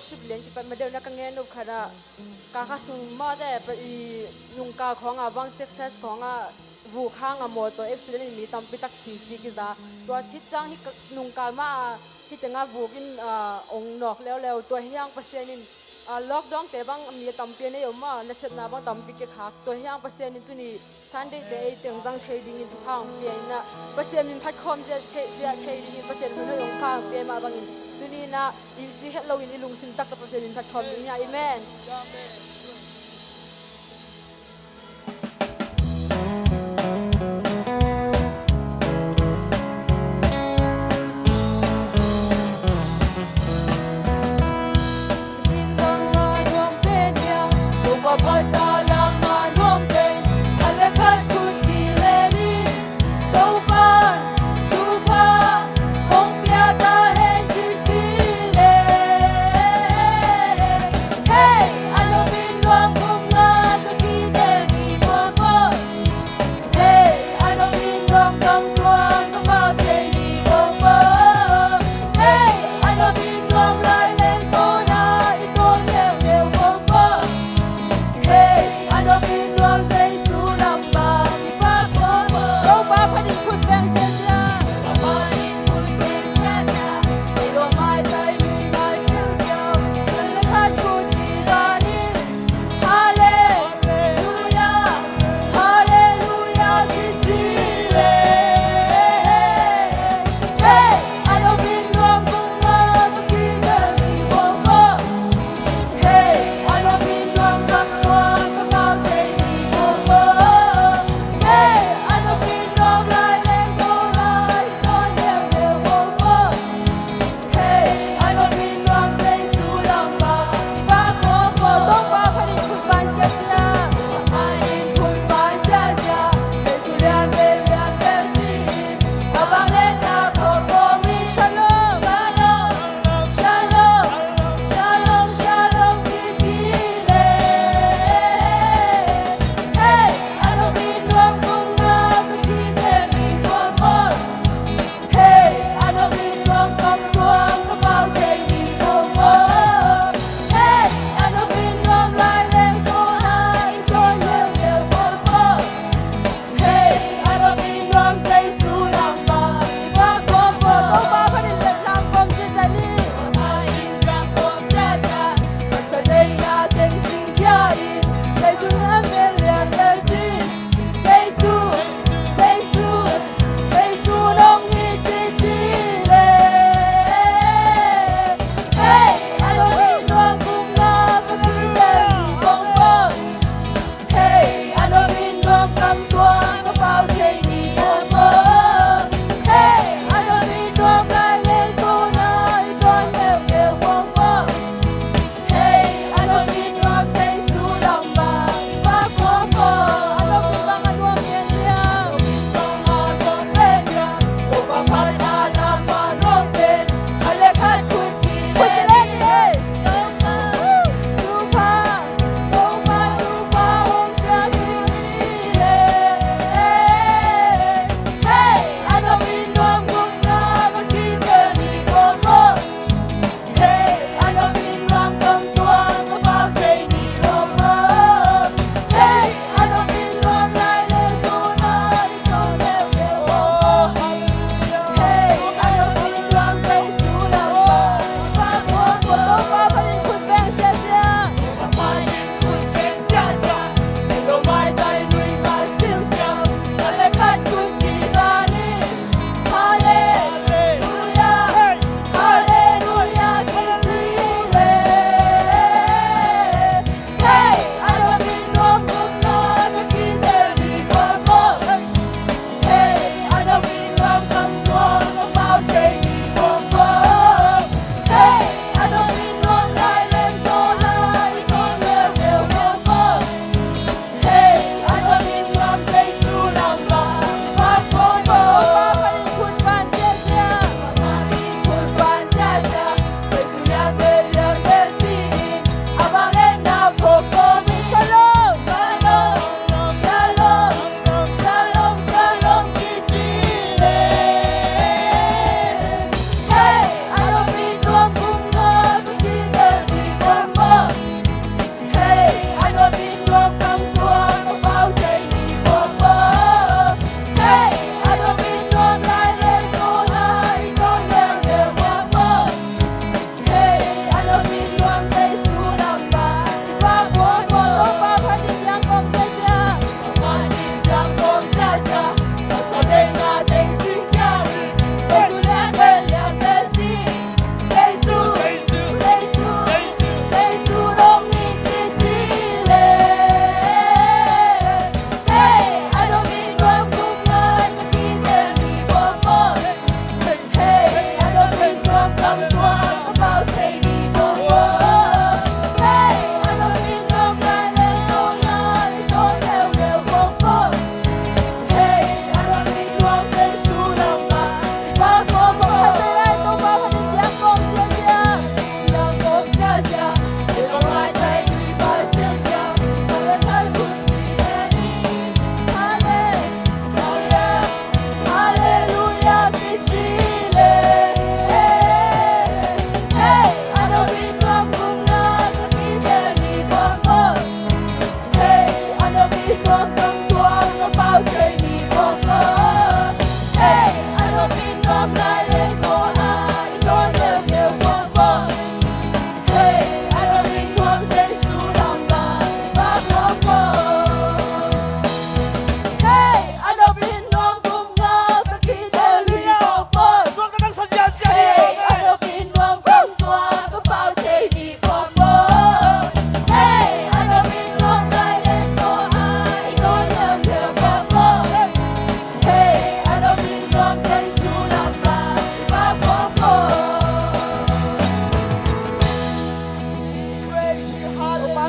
Worship len ki pa ma deuh na ka ngen no khara ka kha sung ma de pa i nung ka khong a bang Texas khong a vu khang a motor accident in mi tampi tak si ti ki za to thit chang hi nung ka ma hi tenga vuk in ong nok leo leo to hiang pasien in lockdown te bang mi tampi ne ma na set na bang tampi ke khak to hiang pasien in tuni Sunday te ei teng zang thei ding in thukhang pe na pasien min phat khom zia zia thei ding in pasien hun hoi ong khang pe ma bang in tuni na ing si het lo in ilung sim tak ka pasien min phat khom ding ya. Amen.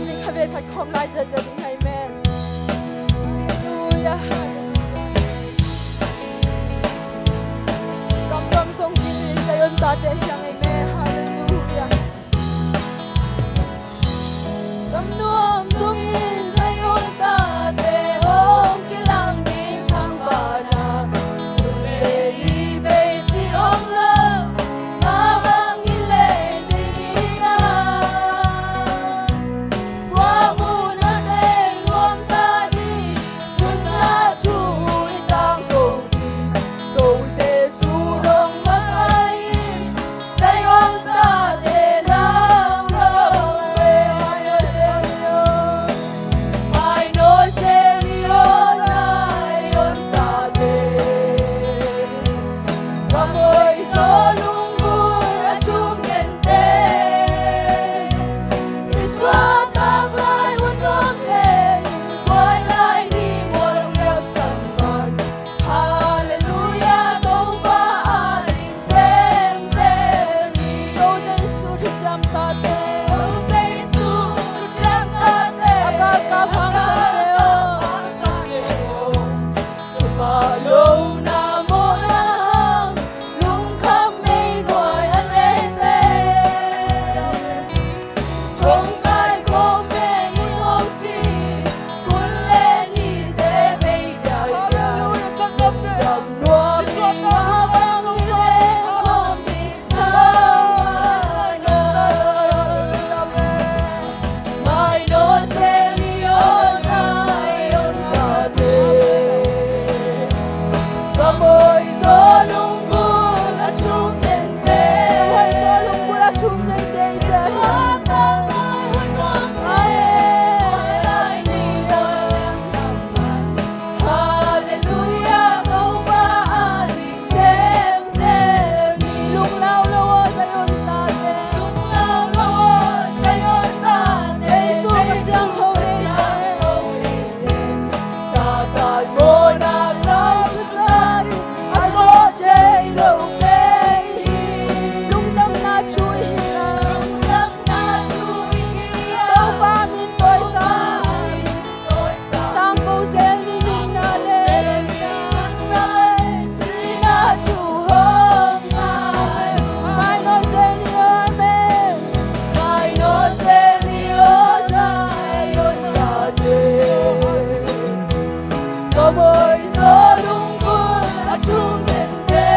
Mi kha ve khat khom lai ze ze ding hai men. Hallelujah, hallelujah. Kam ram song ki sayon ta te hiang amen. Hallelujah. Kam nuam sung in sayon ta te hong ki lang ding chang ba na. Le i be si om lo ka bang i le ding na. Qua mu na te nuam ta di nun na chu i tang ko di to Jesu rong ma kai sayon ta te lang lo ve Mai no se mi o sayon ta te Kamoi zo lunggur a chung kente Iswa tak lai hun nom he Quay lai ni mual ngap samban Hallelujah to ba ali sem sem To Jesu chu jam ta te To Jesu jam ta te Aka ka phang sa te o Chuma lo na mo na hang Lung kham mei nuai a le te Kong kai khom me i hong chi Kun le ni te bei jai Hallelujah, sangam te. Dam nuam Iswa mi ta ma bang i le khom mi sang na Mai no se mi o Zion ta te Kamoi zo lunggur a chung ten te Kamoi zo lunggur a chung ten te Iswa ta lai hun nuam ai lai ni dang samman Hallelujah to ba ali sem sem Lung lao lo o Zion ta te Lung lao lo o Zion ta te Jesu ka siang tho le te Satan mo na lam lai a zo che lo pe Lung dam na chui hi Lung dam na chui hi To pa min toi sa Sang ko zel mi nung na le Chi na chu hong ai Mai no zel ni amen Mai no zel ni o Zion ta te Kamoi zo lunggur a chung den te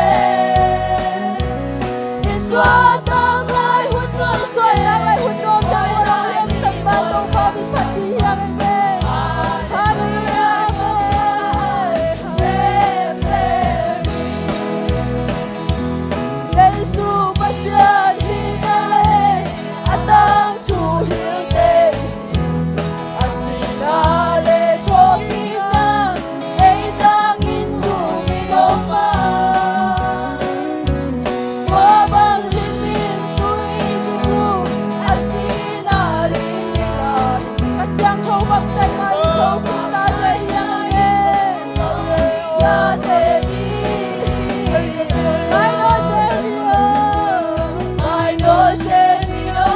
Iswa tang lai hun nom suai lai hun nom dai lai em tận ba to pa mi sat ti hiang amen Hallelujah Sem sem Jesu Pasian hi na le atang chu hil te Asina le choki sang ei tang in chu mi no pa Qua bang limin tui ki chu asina li mi la Kasiang tho bak sai mai tho ki ta te hiang e Ya te i Mai no se mi o Mai no se mi o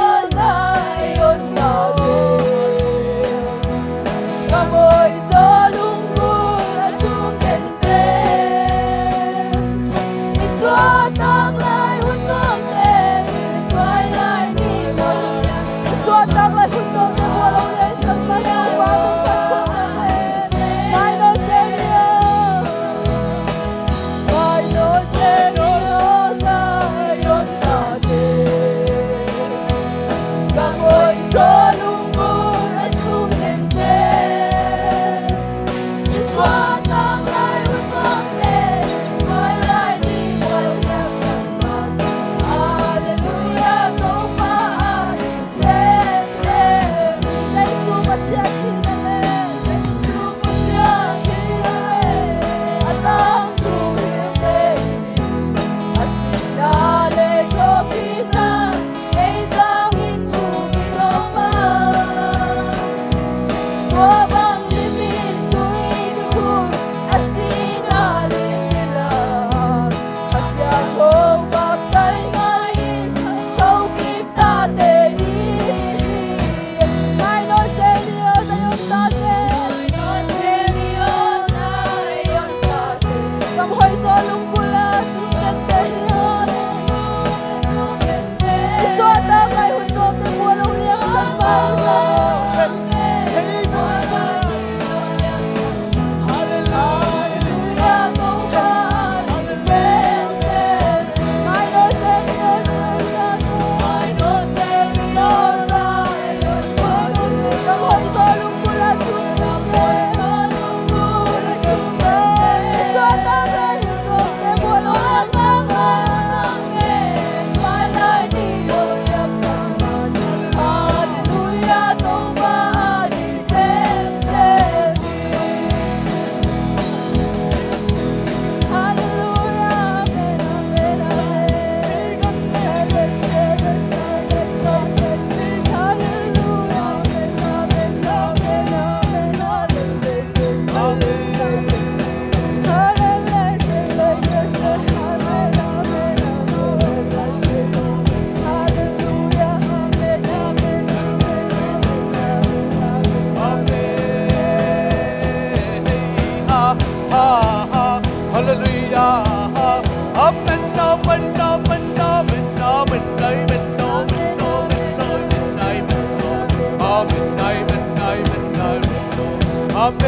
Amen.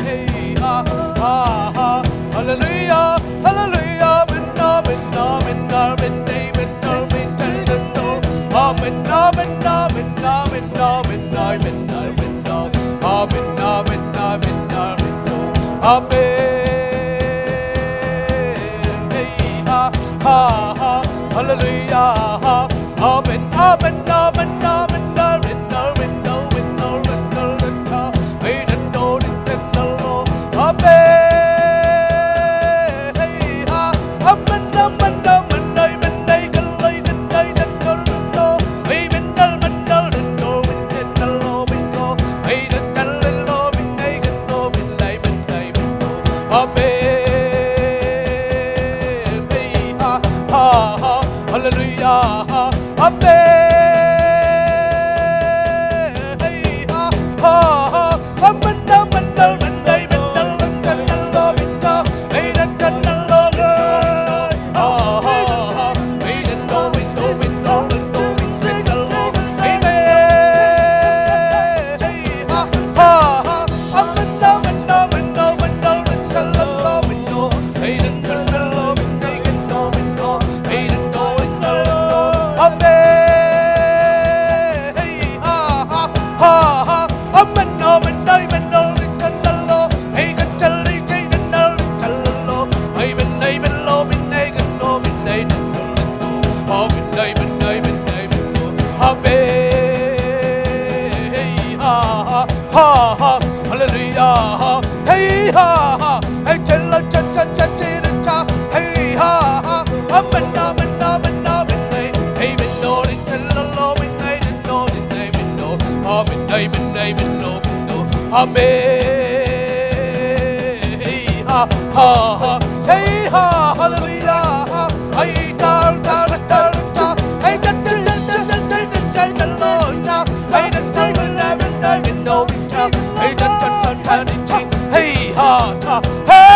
Hey ha ha ha. Hallelujah, hallelujah. Amen, amen, amen, amen, amen, amen, amen, amen, amen, amen, amen, amen, amen, amen, amen, amen, amen, amen, amen. Hey ha ha ha. Hallelujah. Amen, amen, amen, amen, amen, amen, amen, amen, amen, amen. Hey ha. Amen, amen, amen, amen, amen, amen, amen, amen, amen, Amen. Hey ha ha ha. Hallelujah. Amen. Hey ha ha ha. Amen, amen, amen, amen, amen, amen, Hallelujah. Hey ha ha. Hey cha cha cha cha cha cha. Hey ha ha. Amen amen amen amen. Hey amen no no no amen no amen no amen amen amen no no amen. Hey ha ha ha. Hey ha hallelujah. Hey ta ta ta ta. Hey ta ta ta ta ta ta ta ta ta ta. Hey ta ta ta ta ta no ta. Hey ta ta ta ta ta. Hey ha ta. Hey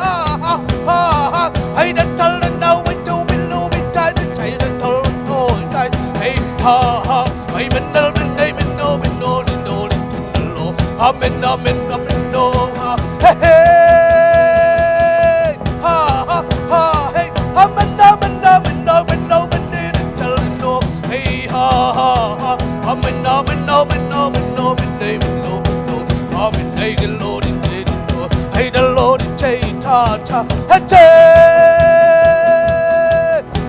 ha ha ha ha. Hey ta ta ta no we do we lo we ta ta ta ta ta ta. Hey ha ha. Hey men no men no men no men no no no. Amen amen amen no ha. Hey hey ha ha ha hey. Amen amen amen amen amen no hey ha ha ha. Amen amen amen amen amen amen no no. Amen hey the Lord hey the Lord ta ta hey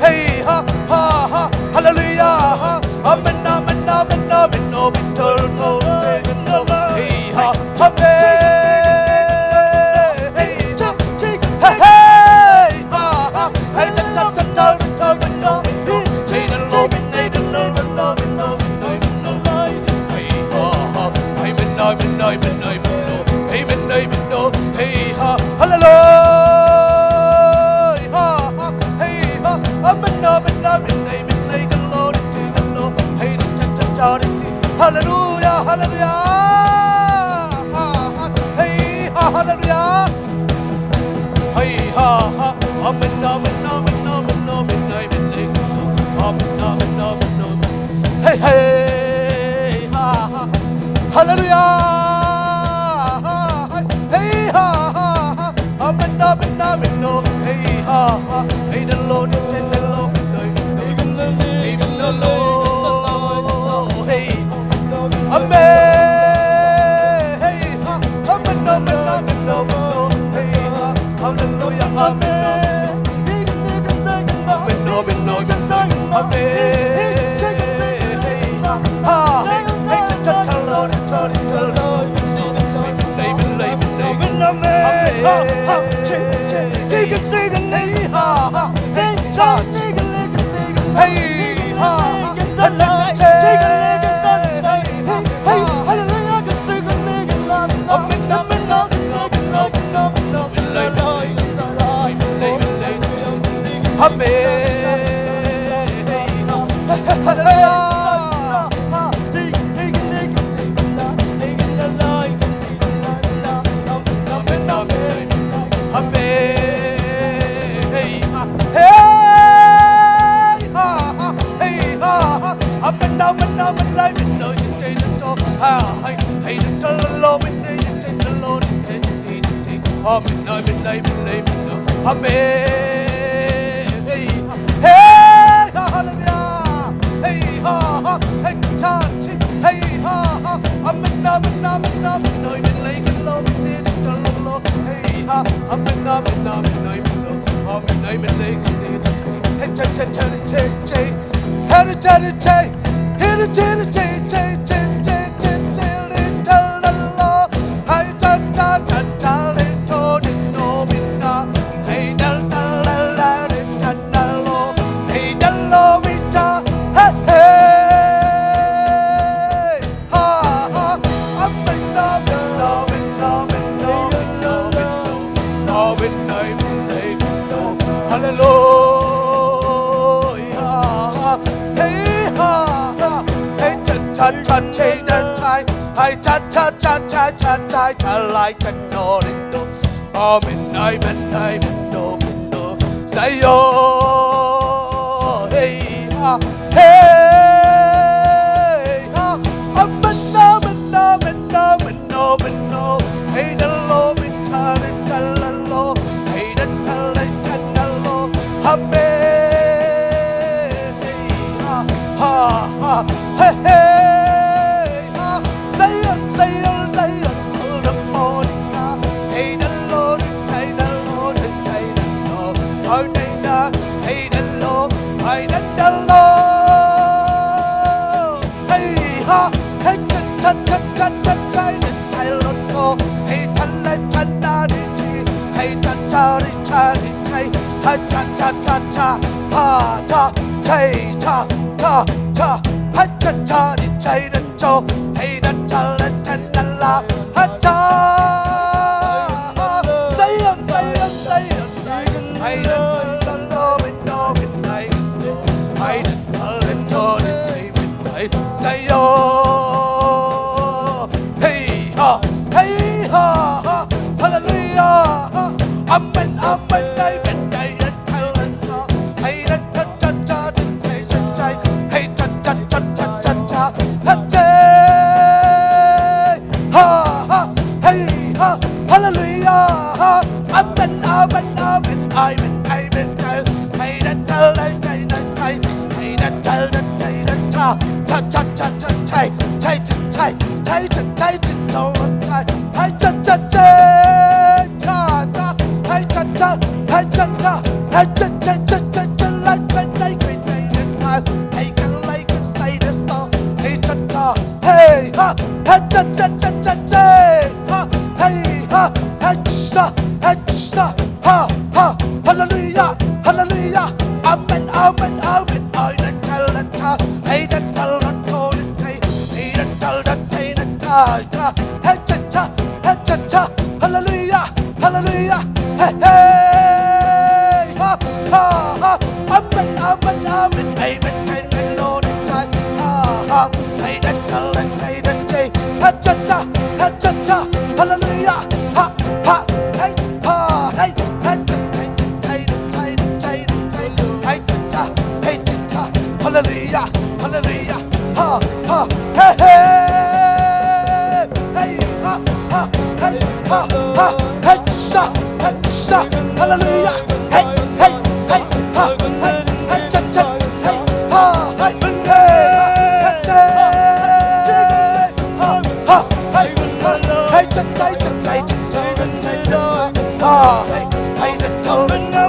hey ha ha ha hallelujah amen amen amen amen amen no hey ha amen hey hey hey ha ha hey ta ta ta ta ta ta no hey the Lord hey the Lord no no no no hey ha ha amen amen amen amen no amen amen no hey ha hallelujah ha ha hey ha amen amen amen amen hey the Lord hey the ta ta ta ta hallelujah hallelujah ha ha hey ha hallelujah hey ha ha amen amen amen amen amen amen amen amen amen amen hey hey ha ha hallelujah hey ha ha ha amen amen amen no hey ha ha hey the Lord the Lord hey the Lord hey amen hey ha amen amen amen amen hey ha hallelujah amen amen amen amen amen hey ha ha hey hey ta ta ta la ta ta la amen amen amen ha ha Amen, amen, amen, amen, amen. Hey, hey, hallelujah. Hey, ha, ha, hey, cha, chi, hey, ha, ha. Amen, amen, amen, amen, amen, like lo, amen, lo, hey, ha. Amen, amen, amen, amen, amen, amen, like hey, cha, cha, cha, cha, cha, hey, cha, cha, hey, cha, cha, cha, cha, cha, cha, cha, cha, la, la, hey, cha, cha, cha, cha, le, to, di, no, mi, na, hey, da, da, la, la, di, da, na, lo, hey, da, lo, mi, da, hey, hey, ha, ha, amen, amen, amen, amen, amen, amen, amen, amen, amen, hallelujah, hey, ha, ha, hey, cha, cha, cha, cha, cha, cha, hey, cha, cha, cha, cha, cha, cha, cha, like a no, no, amen, amen, amen, amen, say yo, hey, ha, hey, ha, amen, amen, amen, amen, amen, no, hey, the Lord, in ta, ta, la, lo, hey, the ta, la, ta, la, lo, amen, hey, ha, ha, ha, hey, hey, ha, Zion, Zion, Zion, all the morning, hey, the Lord, hey, the Lord, hey, the Lord, hey, the hey, the Lord, hey, the Lord, hey, ha, hey, cha, cha, cha, cha, cha, cha, cha, lo, to, hey, cha, la, cha, na, di, chi, hey, cha, cha, di, cha, di, cha, ha, cha, cha, cha, cha, ha, cha, cha, cha, cha, cha, ha, cha, cha, di, cha, di, cho, hey, da, cha, la, cha, na, la, ha, cha, Zion, Zion, Zion, Zion, hey, da, la, lo, mi, no, mi, nai, hey, da, la, to, di, mi, nai, Zion, hey, ha, hey, ha, ha, hallelujah, amen, amen, amen, amen, hey, da, cha, cha, cha, cha, cha, cha, hey, cha, cha, cha, cha, cha, cha, ha, cha, ha, ha, hey, ha, hallelujah, amen, amen, amen, amen, amen, hey, da, da, da, da, da, da, hey, da, da, da, da, da, cha, cha, cha, cha, cha, cha, cha, cha, cha, cha, cha, cha, cha, cha, hey, cha, cha, cha, cha, cha, hey, cha, cha, hey, cha, cha, hey, cha, cha, cha, cha, cha, la, cha, la, hey, hey, hey, can like can say this hey, cha, cha, hey, ha, hey, cha, cha, cha, cha, cha, ha, hey, ha, hey, cha, hey, cha, ha, ha, hallelujah, hallelujah, amen, amen, amen, I da, da, da, hey, da, da, da, da, hey, hey, da, da, da, hey, da, da, da, hey, cha, cha, hey, cha, cha, hallelujah, hallelujah, hey, hey, ha, ha, ha, amen, amen, amen, amen, amen, Lord, ha, ha, hey, da, da, da, hey, da, hey, ha, cha, cha, ha, cha, cha, hallelujah, ha, ha, hey, ha, hey, hey, cha, cha, cha, cha, cha, cha, cha, hey, cha, cha, hey, cha, cha, hallelujah, hallelujah, ha, ha, hey, hey, hey, ha, ha, hey, ha, ha, hey, cha, hey, cha, hallelujah, hey, hey, hey, ha, hey, hey, cha, cha, hey, ha, hey, hey, hey, cha, ha, ha, hey, ha, hey, cha, cha, cha, cha, cha, cha, cha, cha, ha, hey, hey, da, cha, da, cha,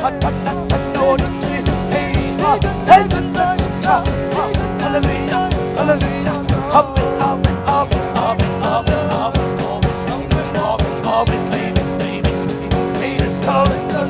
ha, ta, na, ta, no, da, ti, hey, ha, hey, cha, cha, cha, cha, ha, hallelujah, hallelujah, amen, amen, amen, amen, amen, amen, amen, amen, amen, amen, amen, hey, da, cha, da, cha.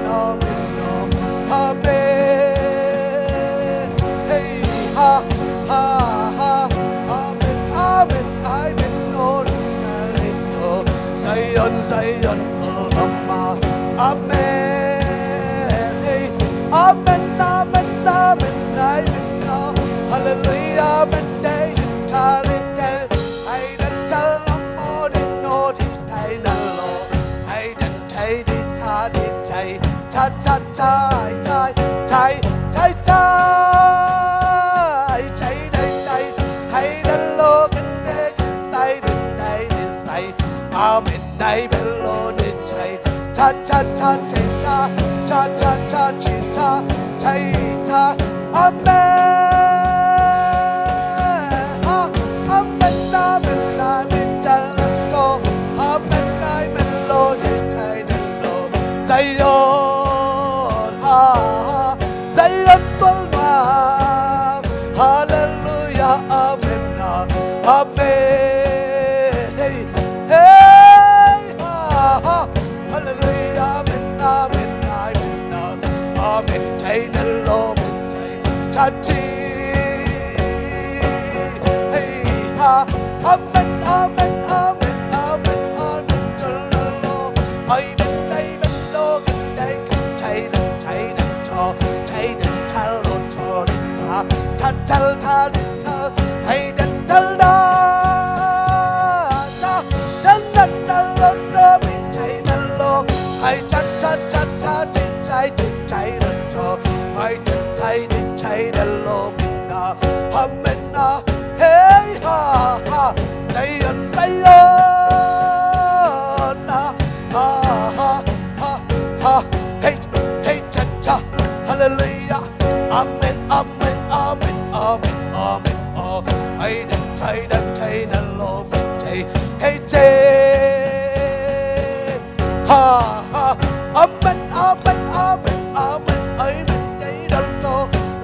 Amen, Amen. Hey ha ha ha, Amen, Amen, Amen. No Zion, Zion, Amma, Amen. Hey, Amen, Amen, Amen, Amen. Hallelujah, Amen. Day, Tali, Tel, Hay, Tal, Amo, No, Di, Tai, Nalo, Hay, Tai, Di, Ta, Di, Tai, Cha, Cha, Cha, Chai, Chai, Chai, Chai, Chai, Dai, Chai, Hay, Lo, Gan, De, Sai, Dai, Di, Sai, Amen, Dai, Bello, Di, Chai, Cha, Cha, Cha, Chai, Cha, Cha, Cha, Cha, Chi, Cha, Chai, Cha, Amen. Ha, Amen, Amen, Amen, Talato, Amen, Amen, Lord, Zion, ha, ha, Zion tolma, Hallelujah, Amen, Amen. Hey, hey, ha, ha, Hallelujah, Amen, Amen, Amen, Amen, Tainalo, Chachi, hey, ha, Amen, Amen, Amen, Amen, Amen, Talalo, Amen, Amen, Lo, Day, Chai, Chai, Cha, Chai, Chalo, Cho, Cha, Cha, Chal, Ta, Ta, Hey, Dal, Da, Cha, Chan, Nan, Nan, Lo, Lo, Mi, Chai, Nan, Lo, Hay, Cha, Cha, Cha, Cha, Chi, Chai, Chi, Chai, Nan, Cho, Hay, Chan, Chai, Di, Chai, Nan, Lo, Mi, Na, Amen, Na, Hey, Ha, Ha, Zion, Zion, Ha, Ha, Ha, Ha, Ha, Hey, Hey, Cha, Cha, Hallelujah, Amen, Amen, Amen, Amen, Amen, Oh, Hay, Dan, Chai, Dan, Chai, Nan, Lo, Mi, Chai, Hey, Chai, Ha, Ha, Amen, Amen, Amen, Amen, Amen, Day, Dal, To,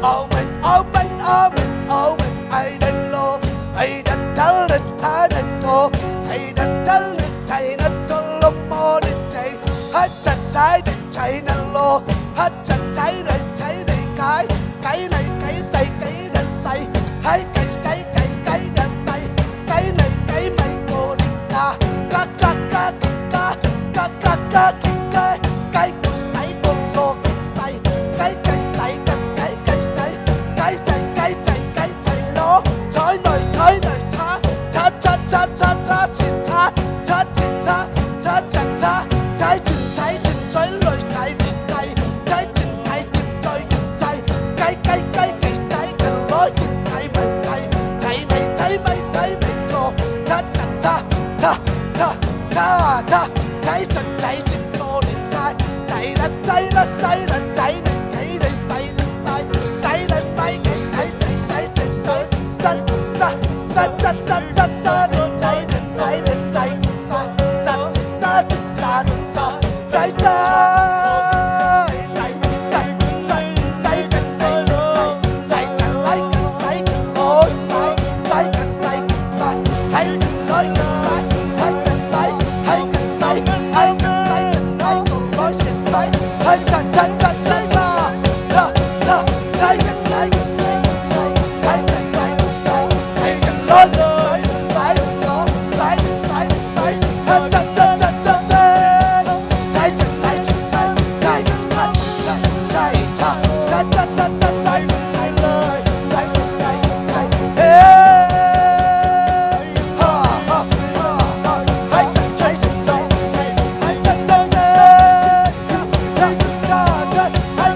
Amen, Amen, Amen, Amen, Ai, Dan, Lo, Ai, Dan, Dal, Dan, Ta, Dan, To, Ai, Dan, Dal, Dan, Chai, Nan, To, Lo, Mo, Dan, Chai, Ha, Cha, Chai, Dan, Chai, Nan, Lo, Ha, Cha, Chai, Dan, Chai, Dan, Cái, Cái này, Cái Sai, Cái Dan, Sai, Hai, Cái, Cái, Cái, Cái, Dan, Sai, Cái này, Cái Mày, Cô, Đi, Ca, Ca, Ca, Ca, Ki, Ca, Ca, Ca, Ca, Ki, Ca, Cái, Cô, Sai, Cô, Lô, Ki, Sai, Cái, Cái, Sai, Cái, Cái, Cái, Sai, Cái, Chạy, Cái, Chạy, Cái, Chạy, Lô, Trái này, Trái này, Cha, Cha, Cha, Cha, Cha, Cha, Chi, Cha, Cha, Chi, Cha, Cha, Cha, Cha, Trái, Chỉnh, Trái, Chỉnh, Trái, Lời, Trái, Đi, Trái, Trái, Chỉnh, Trái, Chỉnh, Trái, Trái, Cái, Cái, Cái, Cái, Trái, Cái, Lối, Chỉnh, Trái, Mày, Trái, Trái, Mày, Trái, Mày, Trái, Mày, Cho, Cha, Cha, Cha, Cha, Cha, Cha, Cha, Trái, Chỉnh, Trái, Chỉnh, Cho, Đi, Trái, Trái, Là, Trái, Là, Trái, Là, Trái, Này, Cái, Này, Sai, Này, Sai, Trái, Là, Mày, Cái, Sai, Trái, Trái, Trái, Trái, Cha, Cha, Cha, Cha, Cha, Cha, Cha, Đi, Trái, Đi, Trái, Đi, Trái, Cha, Cha, Cha, Cha, Cha, Cha, Trái, Trái, Trái, Trái, Trái, Trái, Trái, Trái, Trái, Trái, Trái, Lai, Cần, Sai, Cần, Lô, Sai, Sai, Cần, Sai, Cần, Sai, Hay, Cần, Lối, Cần, Sai, Hay, Cần, Sai, Hay, Cần, Sai, Hay, Cần, Sai, Cần, Sai, Cần, Lối, Cần, Sai, Hay, Cha, Cha, Cha, Cha, Cha, Cha, Cha, Trái, Cần, Trái, Cần, Trái, Trái, Hay, Cha, Trái, Trái, Hay, Cần, Lối, Cần, Sai, Sai, Sai, Sai, Sai, Sai, Ha, Cha, Cha, Cha, Cha, Cha, Trái, Cha, Trái, Cha, Trái, Trái, Cha, Cha, Trái, Cha, Cha, Cha, Cha, Cha, Trái, Cha, Trái, Cha, Trái, Trái, Cha, Trái, Cha, Trái, Hey, ha, ha, ha, ha, Hai, Cha, Trái, Cha, Trái, Trái, Hai, Cha, Cha, Cha, Cha, Cha, Cha, Cha, Hai,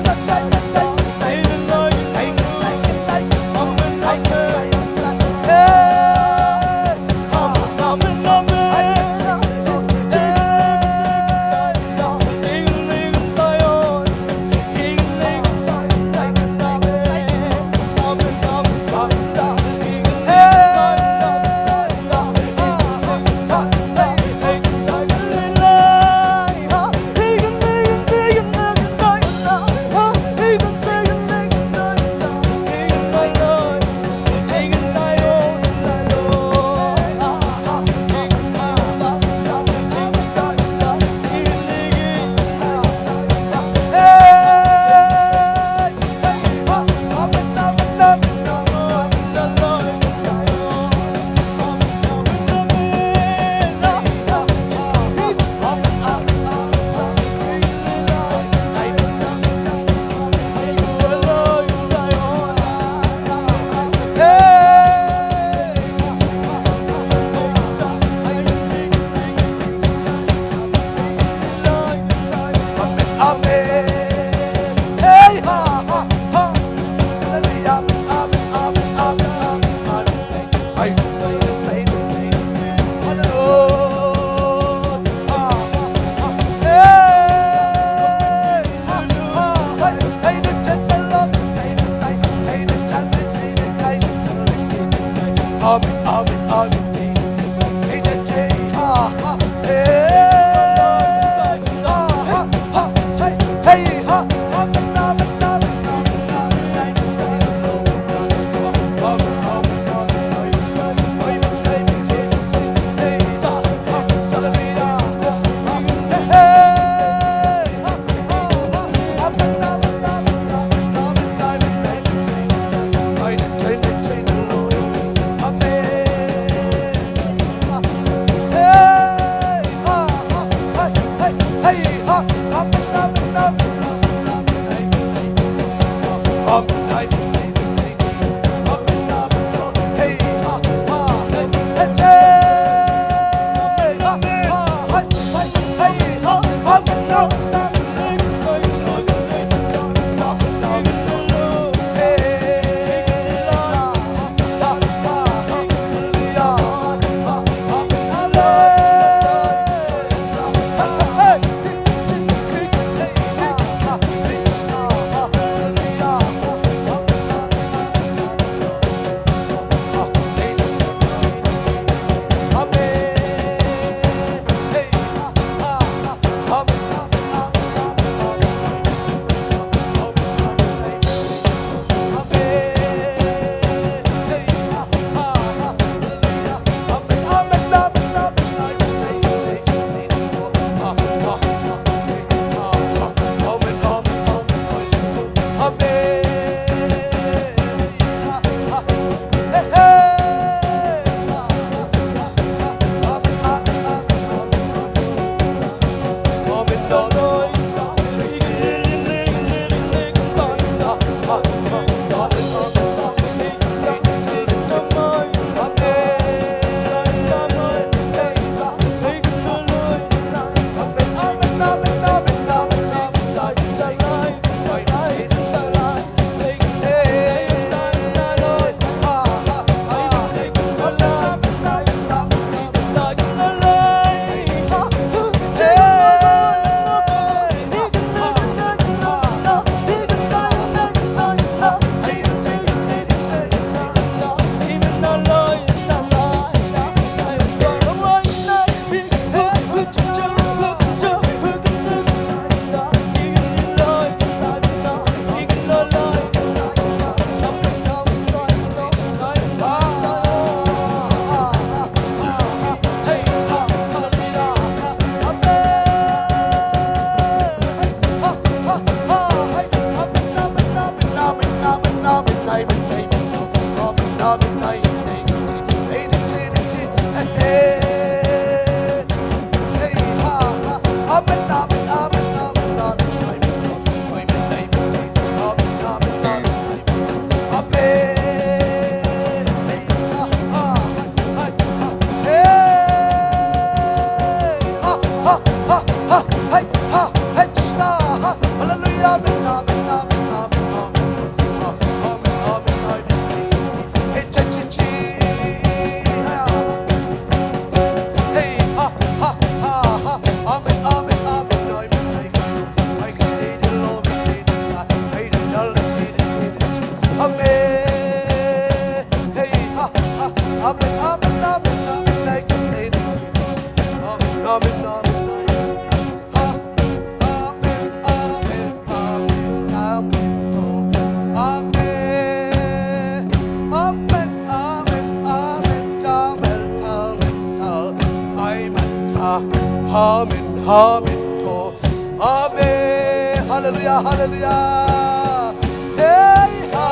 Amen tho Amen Hallelujah Hallelujah Hey ha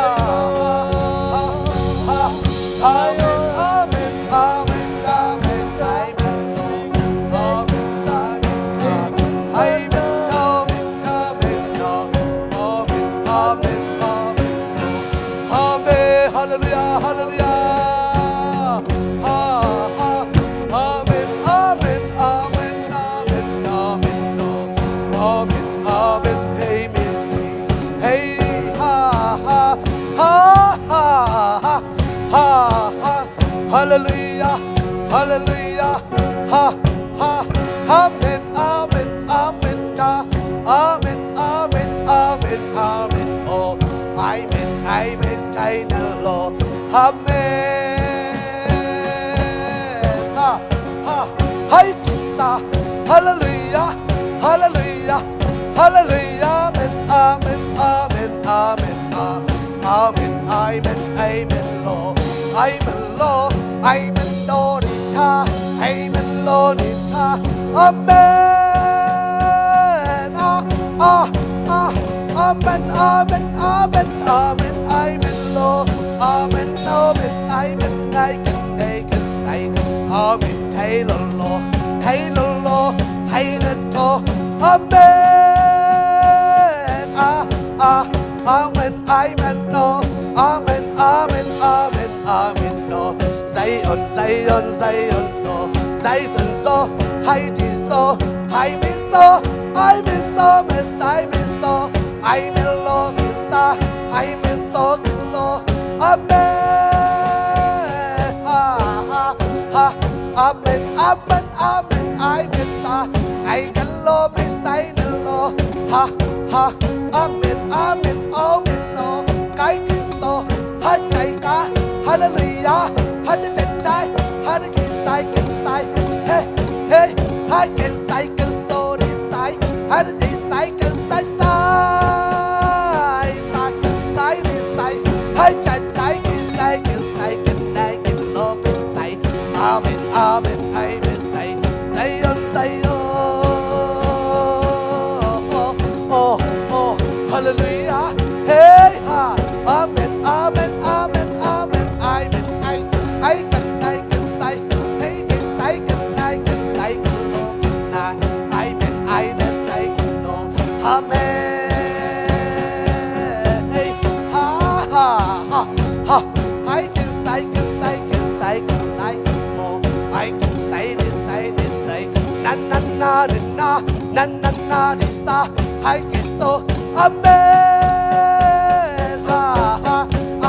ha ha ha Amen Amen Amen Amen Amen Amen Amen Amen Amen Amen Amen Amen Amen Hallelujah Hallelujah Ha ha Amen Amen Amen Amen Amen Amen Amen Amen Hey ha ha ha ha ha ha ha Hallelujah Hallelujah ha ha Amen Amen Amen ta Amen Amen Amen Amen Oh Amen Amen Tainalo Amen ha ha Hai Chisa Hallelujah Hallelujah Hallelujah Amen Amen Amen Amen Amen Amen Amen Lord Amen Lord Amen Lord Tha Amen Lord Tha Amen Ah ah ah Amen Amen Amen Amen Amen Lord Amen Amen Amen I can I can say Amen Taylor Lord Taylor Lord Taylor Amen ah ah Amen Amen no Amen Amen Amen Amen no Zion Zion Zion so Zion so Hai ti so Hai mi so I mi so mi sai mi so I mi lo mi sa I mi so lo Amen ha ha ha Amen Amen Amen Amen ta I kan lo mi sai na lo ha ha Amen Amen Amen no kai Kristo ha chai ka Hallelujah ha cha cha chai ha de ki sai kin sai hey hey ha kin sai kin so de sai ha de ji sai kin sai sai sai sai de sai ha cha chai ki sai kin sai kin nai kin lo kin sai Amen Amen Amen sai Zion Zion oh oh oh Hallelujah hey ha Amen Amen Amen Amen Amen I I kan I kan sai hey kan sai kan I kan sai kan lo kan na Amen Amen sai kan no Amen hey ha ha ha ha I can sai kan sai kan sai kan like mo I can sai de sai de sai na na na de na na na na de sa I can so Amen ha ha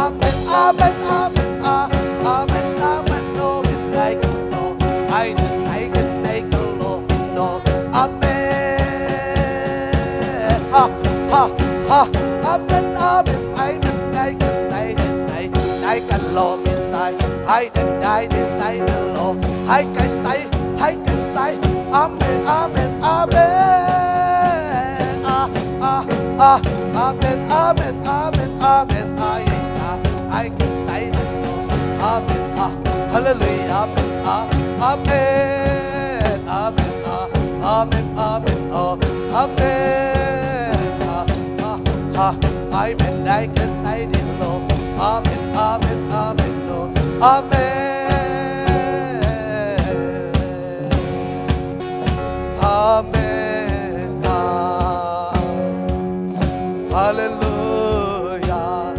Amen Amen Amen ah Amen Amen no min I can no I can sai can I can lo no Amen ha ha ha Amen Amen Amen I can sai de sai I can lo mi sai I can die de sai na lo I can sai I can sai Amen Amen Amen ah ah ah Amen Amen Amen Amen I I can say the lo Amen ha Hallelujah Amen ah Amen Amen ah Amen Amen oh Amen ha ha ha Amen I can say the lo Amen Amen Amen no Amen Amen Hallelujah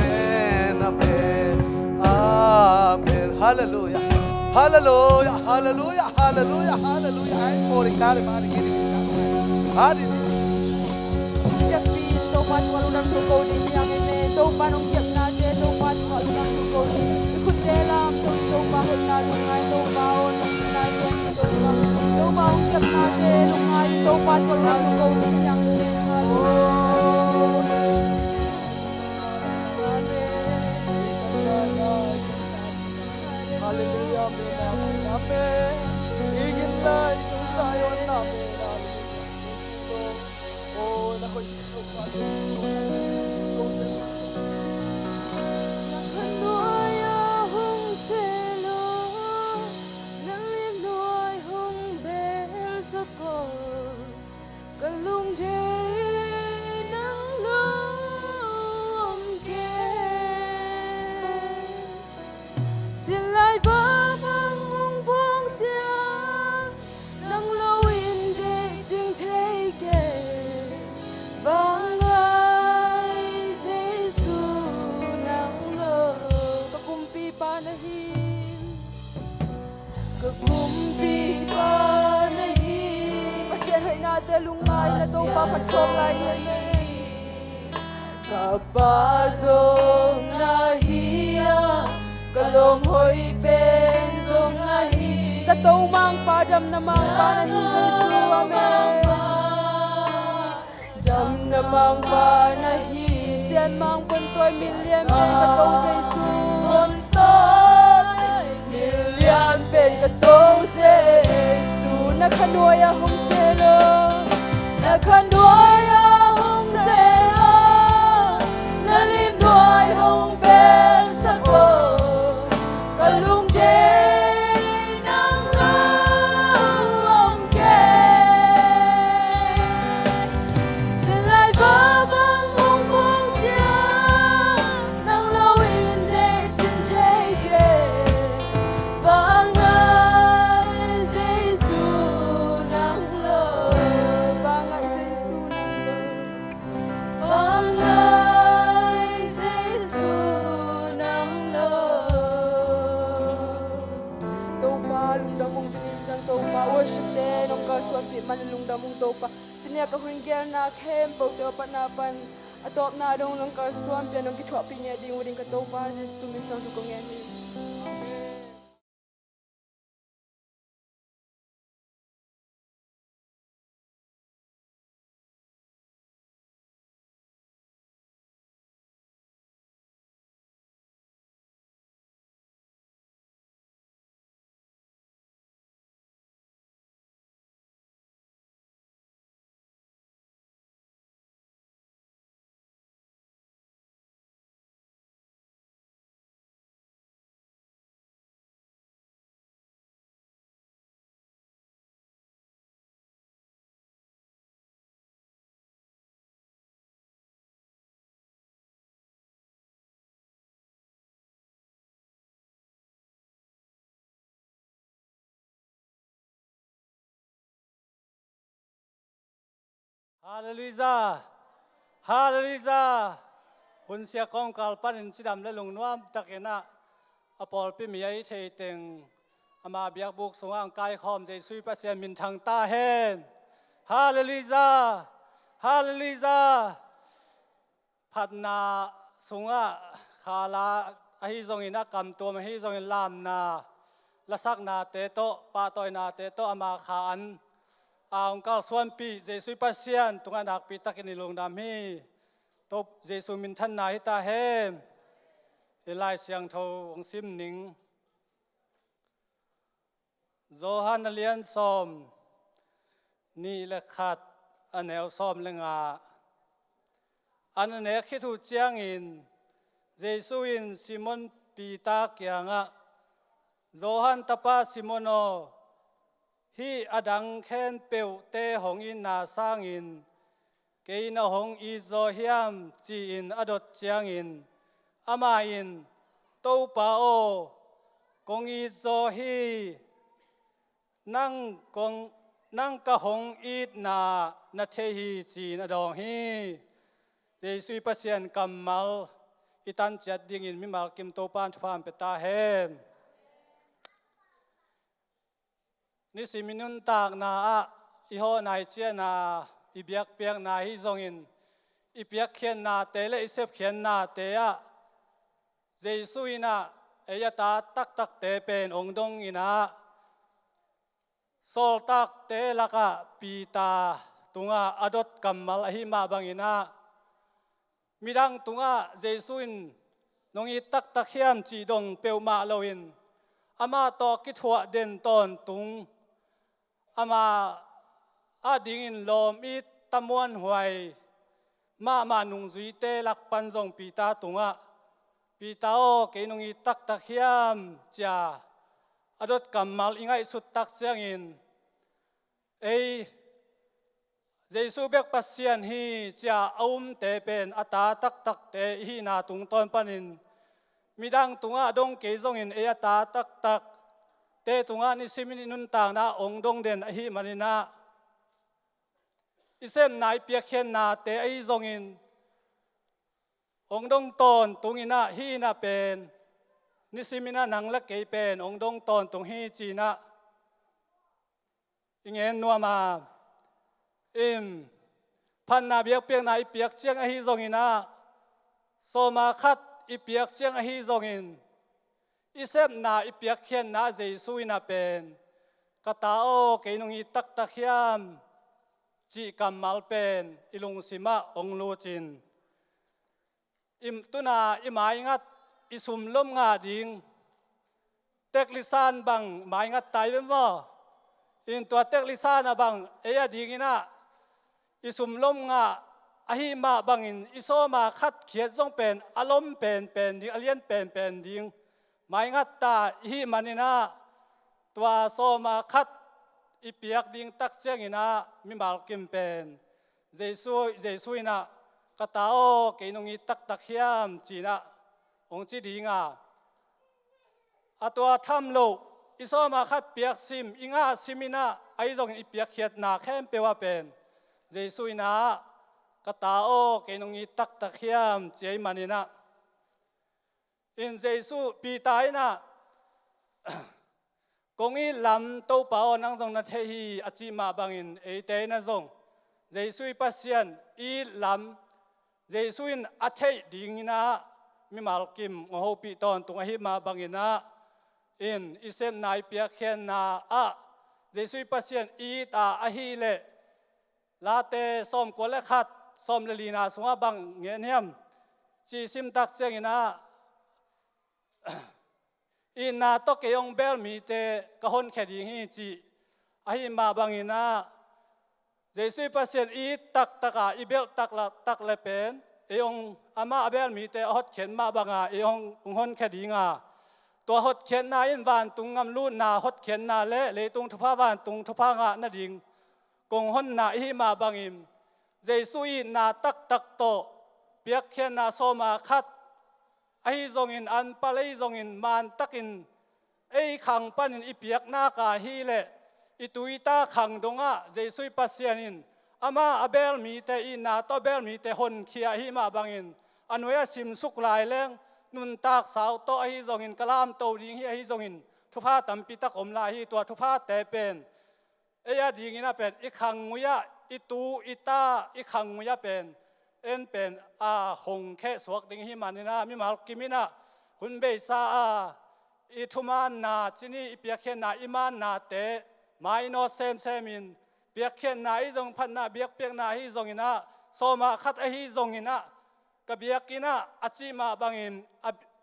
Amen Amen Amen Hallelujah Hallelujah Hallelujah Hallelujah Hallelujah ai mo ri ka ma ri ki ha di Biakpi to pa tu alulam tu ko di yang me to pa nong kiap na te to pa tu alulam tu ko di khut te lam to to pa hot na lu ngai to pa on na te to pa to pa ong kiap na te lu ngai to pa tu alulam tu ko di yang me. Hallelujah, amen, amen, amen. Igin lai kung sayon namin, amen. Thank you, Lord. Oh, nako, ikaw pa sa isko. Ikaw na. Hung se lo, nang lim nuai hung bel so ko. pa som lai Ka pa zong na hi ka lom hoi pen zong na hi Ka to mang pa dam na mang pa na hi Jesu amen Dam na mang pa na hi Sian mang pon toy million pen ka to Jesu Pon toy million pen ka to Jesu Na khanuai a hong se lo Na khanuai a hong se lo Na lim nuai hong bel sa ko Ka lung de nang lo om ke Xin lại bơ vâng mong mong cha Nang lo in để chân thế về Vang ngai Giêsu nang lo Vang ngai Giêsu nang lo Vang ngai Giêsu nang lo Topa lungdamung tuni cang topa worship te nong ka suan pi man lungdamung topa tunia ka hun gel na khem po te pa na pan atop na dong nong ka suan pi nong ki thwa pi nya ding ding ka topa Jesu min sang tu ko ngen ni. Hallelujah. Hallelujah. Hun sia kong kal pan in chidam le lung nuam takina apol pi mi ai thei teng ama biak buk sungang kai khom Jesu Pasian min thang ta hen. Hallelujah. Hallelujah. Phatna sunga khala ahi zong in a kam tuam hi zong in lam na lasak na te to pa toy na te to ama kha an aung kal suan pi Jesu Pasian tunga nak pi takin ilung dam hi top Jesu min than na hi ta hem ilai siang tho ong sim ning Johan lian som ni le khat anel som le nga an ne khi thu chiang in Jesu in Simon Pita kianga Johan tapa Simono hi adang khen peu te hong in na sang in ke na hong i zo hiam chi in adot chiang in ama in to pa o kong i zo hi nang kong nang ka hong it na na the hi chi na dong hi Jesu Pasian kamal itan chat ding in mi mal kim to pan pham pe ta hem ni si minun tak na a i ho nai chia na i biak piak na hi zong in i piak khian na te le i sep khian na te a Jesu ina eya ta tak tak te pen ong dong ina sol tak te laka pi ta tunga adot kamal ahi ma bangina midang tunga Jesu in nongi tak tak hiam chi dong peu ma loin ama to ki thua den ton tung ama a ding in lom i tamuan huai ma ma nung zui te lak pan zong pi ta tunga pi ta o ke nongi tak tak hiam cha adot kamal ingai sut tak chiang in ei Jesu bek pasian hi cha aum te pen ata tak tak te hi na tung ton panin midang tunga dong ke zong in e ata tak tak te tunga ni simin nun ta na ong dong den a hi manina isem nai pia khen na te ai zong in ong dong ton tungina hi na pen ni simina nang la ke pen ong dong ton tung hi chi na ingen nuama im Phan na biak piak na i piak chiang a hi zong in a soma khat i piak chiang a hi zong in i sem na i piak khian na Jesuh in a pen ka ta o ke nung i tak tak hiam chi kam mal pen ilung sima ong lu chin im tuna i mai ngat i sum lom nga ding Teklisan bang mai ngat tai ven mo in tua teklisan a bang eya ding ina i sum lom nga ahi ma bangin i so ma khat khiat zong pen alom pen pen ding alian pen pen ding mai ngat ta hi manina tua so ma khat i piak ding tak chiang ina mi mal kim pen Jesu Jesu ina ka tao ke nung i tak tak hiam china ong chi dinga A tua tham lo i sawma khat piak sim i nga sim ina ai zong in i piak khiat na khem pewa pen Jesuh ina ka ta o ke nung i tak tak hiam chiai man ina in Jesuh pi ta ina kong i lam to pa o nang zong na the hi achi ma bangin ei te na zong Jesuh pasian i lam Jesuh in a theih ding ina mimal kim ho pi ton tung a hi ma bangina in isem nai pia khen na a Jesuh Pasian i ta a hi le la te som ko le khat som le lina sunga bang nge niam chi sim tak cheng ina i na to ke yong bel mi te ka hon khe ding hi chi a hi ma bangina Jesuh Pasian i tak tak ah i bel tak la tak le pen e ong ama abel mi te hot khen ma banga e ong hon khe dinga to hot khen na in van tung ngam lu na hot khen na le le tung thupa van tung thupa nga na ding kong hon na hi ma bangim Jesuh i na tak tak to piak khen na soma khat ai zong in an palei zong in man takin ei khang pan in i piak na ka hi le i tuita khang dongah Jesuh Pasian in ama abel mi te i na to bel mi te hon khia hi ma bangin anuya sim suk lai leng nun tak sau to hi zong in kalam to ding hi hi zong in thupa tampi tak om la hi tua thupa te pen eya ding ina pen i khang nguya i tu i ta i khang nguya pen en pen a hong khe suak ding hi manina mi mal kimina hun be sa a i thuma na chini i piak na iman na te mai no sem sem in piak khen na i zong phan na biak piak na hi zong ina soma khat a hi zong ina ka biak ina achi ma bangin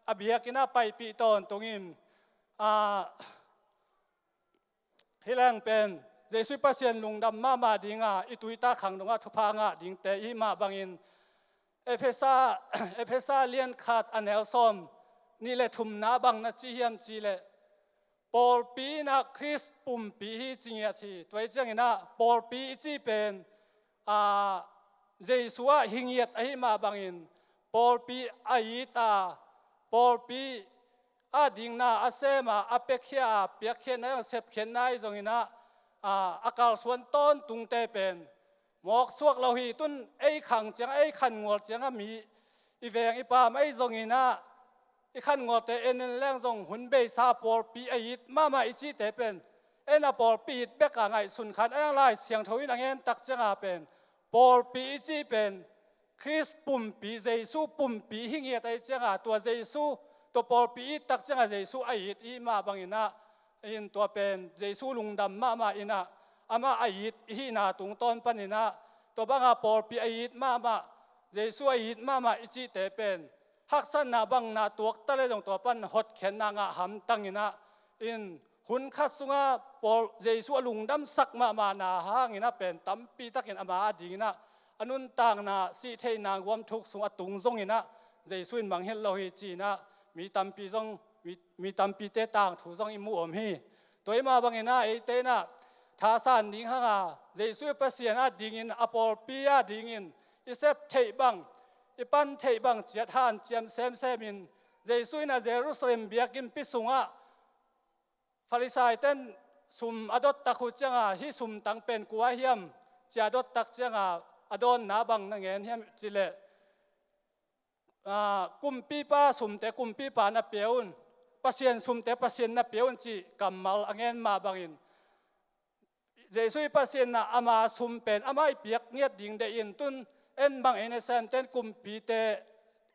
a biak ina pai pi ton tungin a Hileng pen Jesuh Pasian lungdam ma ma dinga i tuita khang dunga thupa nga ding te i ma bangin Ephesa Ephesa lian khat anel som ni le thum na bang na chi hiam chi le Paul pi na Christ pum pi hi chingia thi tuai chiang ina Paul pi chi pen a Jesuh a hingiat a hi ma bangin Paul pi ai ta Paul pi a ding na a sem a a pek khia a piak khian na sep khian nai zong ina a kal suan ton tung te pen mok suak lo hi tun ei khang chiang ei khan ngol chiang a mi i veng i pam ei zong ina i khan ngol te en en leng zong hun be sa por pi ai it ma ma i chi te pen en a por pi it bek a ngai sun khan ang lai siang thoin angen tak chiang a pen por pi i chi pen Christ pumpi Jesuh pumpi hi ngiat ai chianga tua Jesuh to pawlpi tak chianga Jesuh ai it i ma bangina in tua pen Jesuh lungdam ma ma ina ama ai it hi na tung ton panina to banga pawlpi ai it ma ma Jesuh ai it ma ma ichi te pen haksan na bang na tuak tale jong to pan hot khen na nga ham tangina in hun khat sunga Paul Jesuh lungdam sak ma ma na hangina pen tampi takin ama dingina anun tang na si thei na guam thuk sung atung zong ina Jesuh in mang hel lo hi chi na mi tampi zong mi tampi te tang thu zong i mu om hi toy ma bang ina ei te na tha san ding hanga Jesuh pasian a ding in apol pi a ding in isep thei bang ipan thei bang chiat han chiam sem sem in Jesuh ina Jerusalem biakin pi sunga Farisai ten sum adot tak hu chianga hi sum tang pen kuwa hiam chia dot tak chianga adon na bang na ngen hiam chile kumpi pa sum te kumpi pa na peun pasien sum te pasien na peun chi kamal angen ma bangin. Jesuh pasien na ama sum pen amai piak ngiat ding de in tun en bang in sem ten kumpi te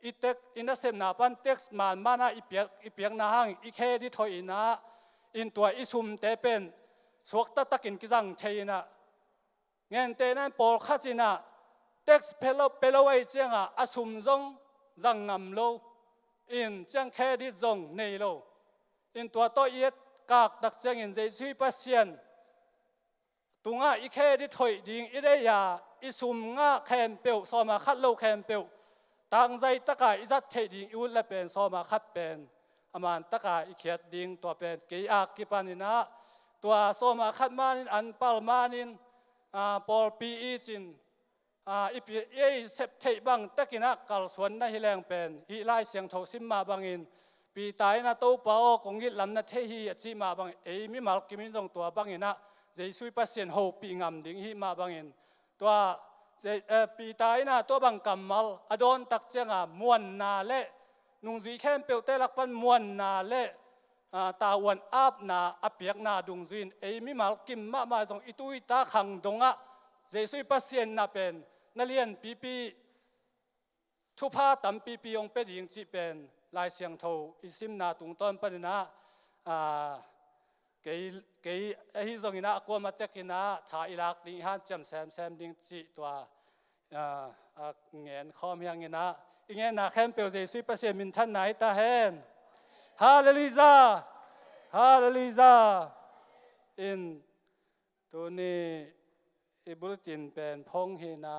itek ina sem na pan text man mana ipiak ipiak na hang ikhe di thoi ina in tua isum te pen suak ta takin kizang theina ngen te nan pawl kha china text pelo pelo ai chianga asum zong zang ngam lo in chiang khe di zong nei lo in tua to yet kak tak chiang in Jesu pasian tunga i khe di thoi ding i re ya i sum nga khem peu soma khat lo khem peu tang zai taka i zat thei ding i ul le pen soma khat pen aman taka i khiat ding tua pen ke ak ki panina tua soma khat manin an pal manin paul pi i chin i pi ei sep thei bang takina kal suan na hi leng pen hi lai siang tho sim ma bangin pi tai na to pao kongit lam na the hi achi ma bang ei mi mal kimin jong tua bangina Jesu pasien ho pi ngam ding hi ma bangin tua pi tai na to bang kamal adon tak chenga muan na le nung zui khem pe te lak pan muan na le ta wan ap na apiak na dung zuin ei mi mal kim ma ma jong itui ta khang donga Jesu pasien na pen na lian pi pi thupa tam pi pi ong pe ding chi pen lai siang tho isim na tung ton panina kei kei hi zong ina ko ma tek ina tha ilak ding han cham sem sem ding chi tua ngen khom yang ina ingen na khem pe Jesu pasien min than nai ta hen hallelujah hallelujah in tu ni i bulletin pen phong hi na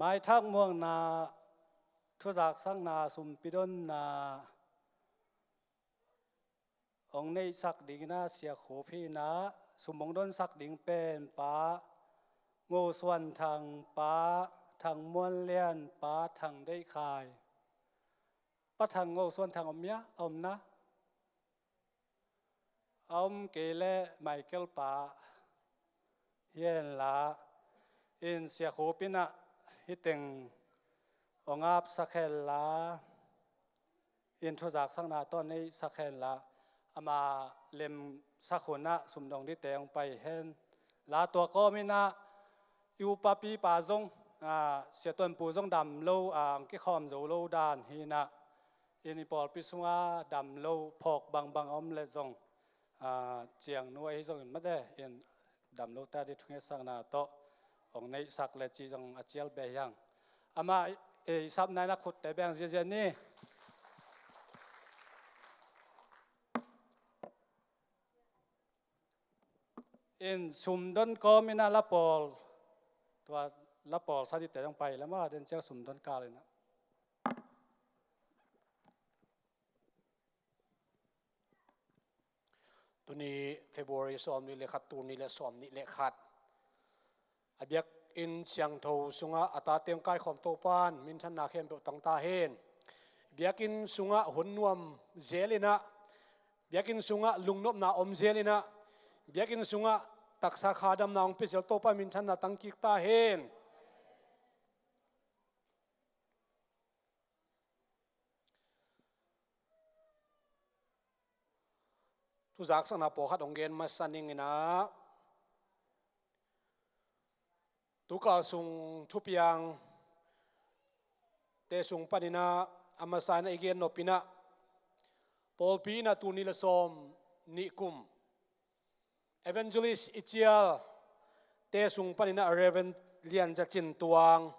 Mai thak muang na thuzak sang na sumpidon na ong nei sak ding na sia kho phi na sumong don sak ding pen pa ngo suan thang pa thang muan lian pa thang dei khai pa thang ngo suan thang om ya om na om ke le Michael pa hian la in sia kho pina hi teng ongap sakhel la in thuzak sang na ton nei sakhen la ama lem sakhuna sumdong di teng pai hen la tua ko mi na yu pa pi pa zong a sia ton pu zong dam lo ang ki khom zo lo dan hi na in pol pi sunga dam lo phok bang bang om le zong a chiang nuai hi zong in ma de in dam lo ta di thunge sang na to ong nei sak le chi zong a chial be yang ama e sap nai na khut te bang zia zia ni in sum don ko mina la pol tua la pol sa di te jong pai la ma den chiang sum don ka le na Tuni February som ni le khat tu ni le som ni le khat abiak in siang tho sunga ata teng kai khom to pan min than na khem pe tang ta hen biakin sunga hun nuam zelina biakin sunga lungnop na om zelina biakin sunga taksa khadam na ong pe zel to pa min than na tangkik ta hen Tu zak sang na po khat ong gen ma saning ina tu kal sung thu piang te sung panina amasan igen nopina Paul pi na tu ni la som ni kum evangelist ichial te sung panina Reverend Lian Ja Chin Tuang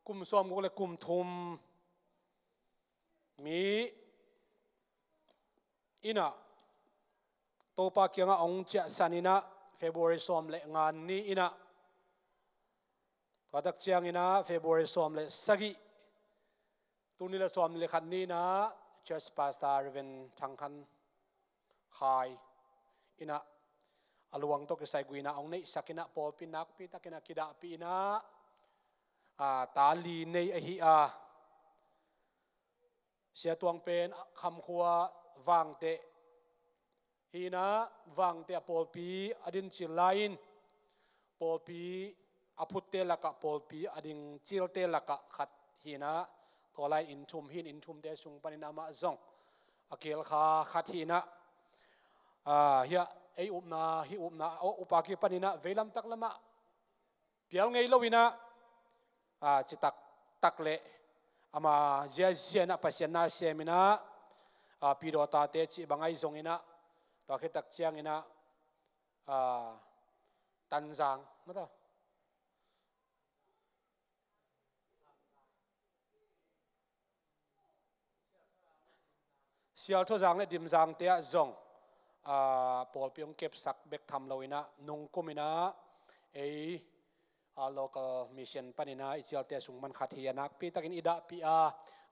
kum som le kum thum mi ina topa kianga ong chia sanina February som le ngan ni ina kadak chiang ina February som le sagi tunila som le khat ni na church pastor Reverend Thangkhan Khai ina aluang to kisai guina ong nei sakina pol pinak pi takina kida pi ina a tali nei a hi a sia tuang pen kham khua wang te Hi na wang te pawlpi adin chil lain pawlpi aphut te laka pawlpi ading chil te laka khat hi na tolai in thum hin in thum te sung panin ama zong akel kha khat hi na hia ei up na hi up na upa ki panina velam tak lama pial ngei loina chi tak tak le ama zia zia na pasian na semina pi do ta te chi bangai zong ina to khi tak chiang ina tan zang ma ta sial tho zang le dim zang te ah zong pawl piong kep sak bek tham lo ina nung kum ina ei local mission panina ichial te sung man khat hi anak pi takin ida pi a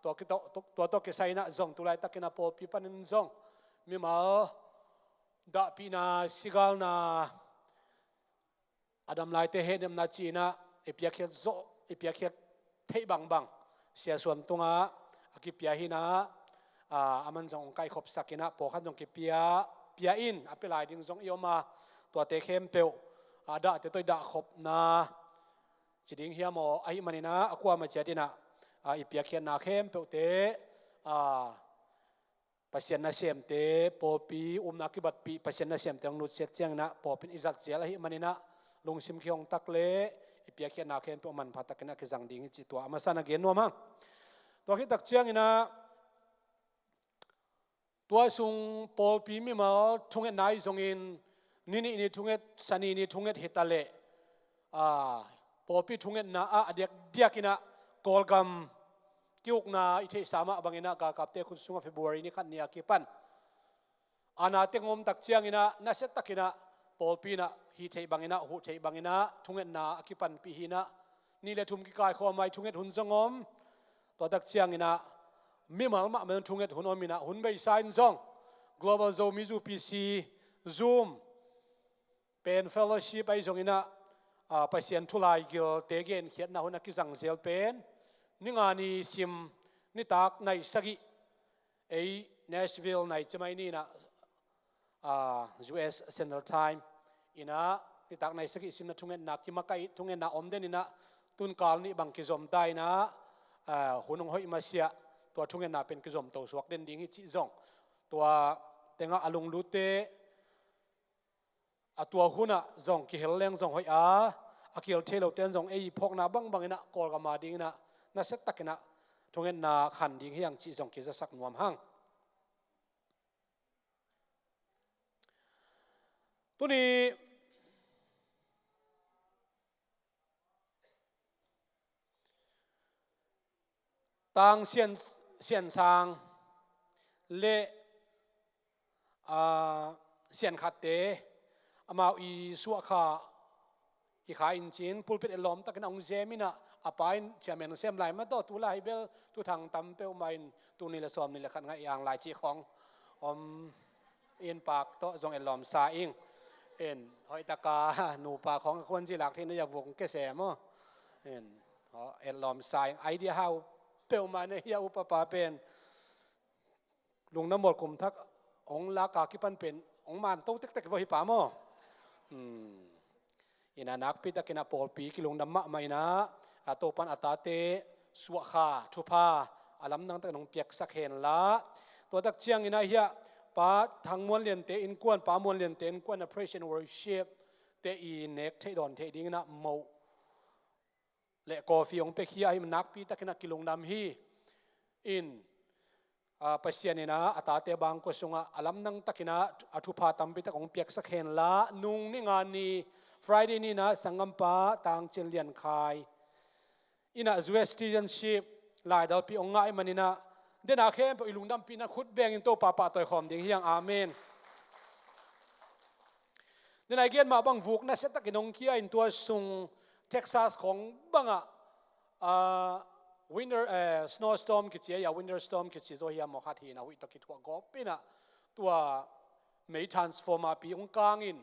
to ki to to to ki saina zong tulai takina pawl pi panin zong mi mal da pi na sigal na adam lai te he nem na chi na ipia khiat zo ipia khiat thei bang bang sia suan tunga akipia hi na aman jong kai khop sakina po khan jong ki pia pia in apelai ding jong ioma to te khem peu ada te toy da khop na chiding hiamo ai manina akwa ma chatina ipia khian na khem peu te a Pasian na sem te pawpi umnak ki bat pi pasian na sem te ong lut set chiang na pawpin izat chial hi manina lungsim khiong tak le ipia khian na khen pe man pha takina ki jang ding hi chi tua amasa na gen nuam hang to khi tak chiang ina tua sung pawlpi mi ma thunget nai zong in nini ni thunget sani ni thunget hitale a pawlpi thunget na a adiak diakina kolgam kiuk na i thei sama bangina ka kapte khun sunga February ni khat nia ki pan ana te ngom tak chiang ina na set takina polpi na hi thei bangina hu thei bangina thungen na akipan pi hi na ni le thum ki kai kho mai thunget hun zongom to tak chiang ina mi mal ma men thunget hun omina hun bei sign zong Global Zomizu PC Zoom pen fellowship ai zong ina Pasian thulai gil te gen khiat na hun ki zang zel pen ninga ni sim ni tak nai sagi ei Nashville nai chamai ni na US Central Time ina ni tak nai sagi sim na thungen na ki makai thungen na om den ina tun kal ni bang ki zom tai na hunung hoi ma sia tua thungen na pen ki zom to suak den ding hi chi zong tua tenga alung lu te atua huna zong ki hel leng zong hoi a akil thelo ten zong ei phok na bang bang ina kol ga ma ding na na set takina thungen na khan ding hiang chi zong ki za sak nuam hang tuni tang sian sian sang le sian khat te amau i suwa kha i kha in chin pulpit elom takin ong zemina apain chairman sem lai ma to tu lai bel tu thang tam pe main tu ni le som ni le khat nga yang lai chi khong om in pak to zong elom sa ing en hoi taka nu pa khong khon ji lak thin ya vung ke se mo en elom sa ing idea how pe ma ne ya upa pa pen lung na mol kum thak ong la ka ki pan pen ong man to tek tek vo hi pa mo ina nak pi takina pol pi ki lung nam ma mai na ato pan atate suwa kha thupa alam nang tak nong piak sak hen la to tak chiang ina hia pa thangmuan lian te in kuan pa muan lian te in kuan a praise and worship te i nek thei don thei ding na mo le coffee ong pe khia him nak pi takina kilung nam hi in Pasian ina atate bang ko sunga alam nang takina athu pha tampi tak ong piak sak hen la nung ni nga ni Friday ni na sangam pa tang chen lian khai ina US citizenship lai dal pi ong ngai manina den a khem po ilung dam pi na khut beng in to pa pa toy khom ding hiang amen den ai gen ma bang vuk na set takinong kia in tua sung Texas khong banga winter snowstorm ki chia ya winter storm ki chi zo hiam mo khat hi na hui to ki thua go pina tua mei transformer pi ung kang in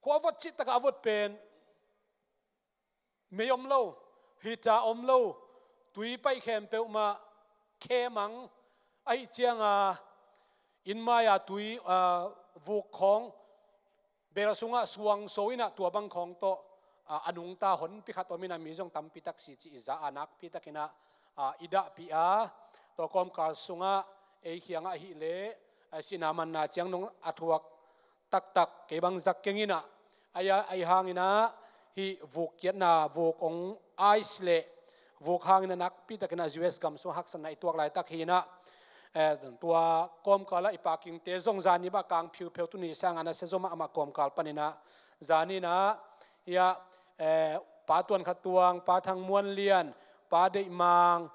khua vot chi taka vot pen mei om lo hi ta om lo tui pai khem pe ma khe mang ai chianga. In maya tui vuk khong bel sungah suang soina tua bang khong to anung ta hon pi khat omina mi zong tampi tak si chi iza anak pi takina ida pi a to kom kar sunga ei khianga hi le sinaman na chiang nong athuak tak tak ke bang zak kengina aya ai hangina hi vuk kiat na vuk ong ice le vuk hangina nak pi takina US gam su hak san na ituak lai tak hi na tua kom kala i parking te zong zani ba kang phiu pheu tu ni sang ana se zoma ama kom kal panina zani na ya pa tuan khat tuang pa thang muan lian pa dei mang